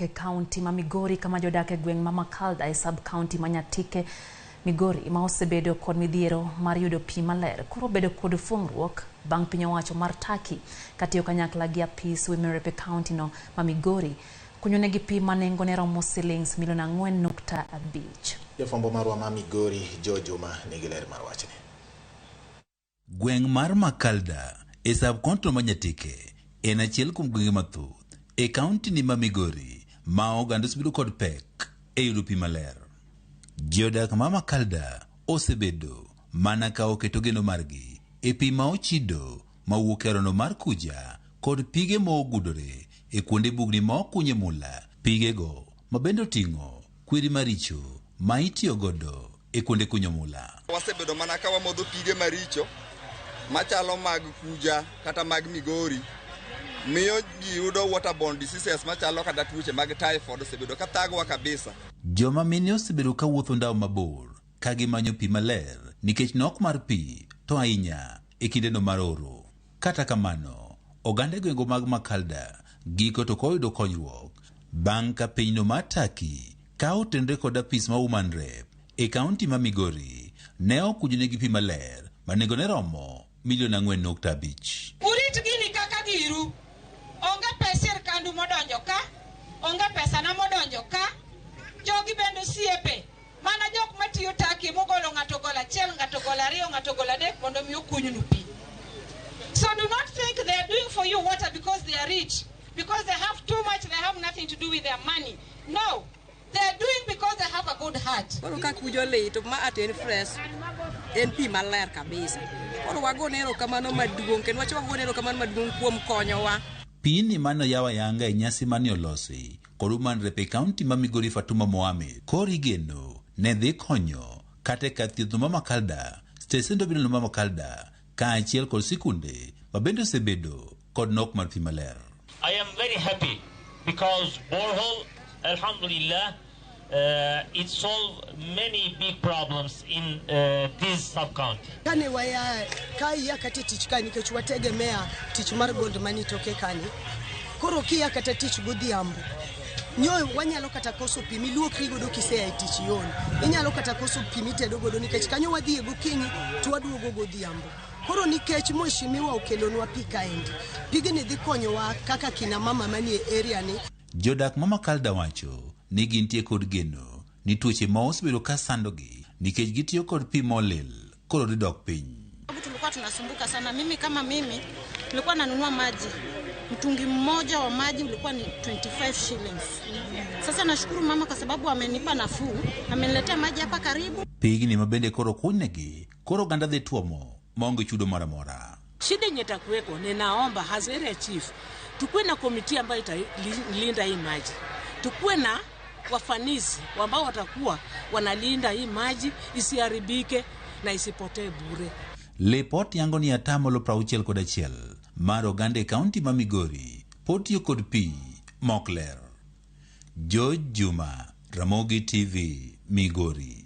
nyaka e kaunti ma Migori kama jodak e gweng' ma Makalda e sub kaunti ma Nyatike Migori ma osebedo kod midhiero mar yudo pi maler koro bedo kod fuong'ruok bang' piny owacho mar Turkey katiyo kanyakla gi apis Women Rep e kaunti no ma Migori kunyonegi pi ma nengone romo silings milion 4.5. Jafwambo marwa ma Migori Joe Juma nigi ler mar wachni. Gweng' mar Makalda e sub kaunti ma Nyatike en achiel kuom gwenge mathoth e kaunti ni ma Migori ma oganda osebedo kod pek e yudo pi maler. Jodak ma Makalda osebedo mana ka oketo geno margi e pi ma ochido mawuok e arono mar Kuja kod pige ma ogudore e kuonde bugni ma okunye mula. Pigego ma bende oting'o kwiri maricho ma itiyo godo e kuonde kunyo mula. Wasebedo mana ka wamodho pige maricho machalo mag Kuja kata mag Migori, miyo ji yudo waterborne diseases machalo kata tuoche mag typhoid osebedo ka thagowa kabisa. Joma mine osebedo ka wuotho ndawa mabor ka gimanyo pi maler nikech nok mar pi to ahinya e kindeno mar oro. Kata kamano, oganda e gwenge mag Makalda giko to koyudo konyruok bang' ka pinyno mar Turkey ka otenore kod apis ma Woman Rep e kaunti ma Migori ne okunyonegi pi maler ma nengone romo milion 4.5. Urit gini kaka giru. Onge pes sirkandu modonjo ka, onge pesana modonjo ka. Jogi bende osiepe. Mana jok matiyo Turkey mogolo ng'ato gol achiel, ng'ato gol ariyo, ng'ato gol adek mondo mi okunynu pi. So do not think they are doing for you water because they are rich, because they have too much, they have nothing to do with their money. No, they are doing because they have a good heart. Koro ka kujo lit ma at en fresh, en pi maler kabisa. Koro wagone erokamano maduong' kendo wacho wagone erokamano maduong' kuom konyowa. Pini mane oyaw ayanga e nyasi mane olosi kod Woman Rep e kaunti ma Migori Fatuma Mohamed koro igeno ne dhi konyo kata e kar thieth ma Makalda, stesend obila ma Makalda kaachiel kod sikunde ma bende osebedo kod nok mar pi maler. I am very happy because borehole, alhamdulillah, it solved many big problems in this sub-county. Kane waya ka iya kata e tich ka nikech wategemea tich mar gold mani toke kani. Koro kiya kata tich godhiambo, nyo wanyalo kata koso pi miluokri godo kisea e tich yon. Inyalo kata koso pi mitedo godo nikech kanyo wadhiye gokinyi to waduogo godhiambo. Koro nikech mheshimiwa okelonwa pi kaendi, pigni dhi konyowa kaka kina mama manie area ni. Jodak ma Makalda wacho ni gintie kod geno ni tuoche ma osebedo ka sandogi nikech gitiyo kod pi molil koro dhi dok piny. Tulikuwa tunasumbuka sana. Mimi kama mimi nilikuwa nanunua maji, mtungi mmoja wa maji ulikuwa ni 25 shillings. Sasa nashukuru mama kwa sababu amenipa nafuu, ameniletea maji hapa karibu. Pigni ma bende koro kunynegi koro oganda dhi tuomo maonge chudo moro amora. Shida yenye itakuweko, ninaomba as area chief tukuwe na committee ambayo italinda hii maji, tukuwe na wafanisi ambao watakuwa wanalinda hii maji isiharibike na isipotee bure. Lipot yango ni atamalo 61 mar oganda e kaunti ma Migori pod tiyo kod pi mok ler. George Juma, Ramogi TV, Migori.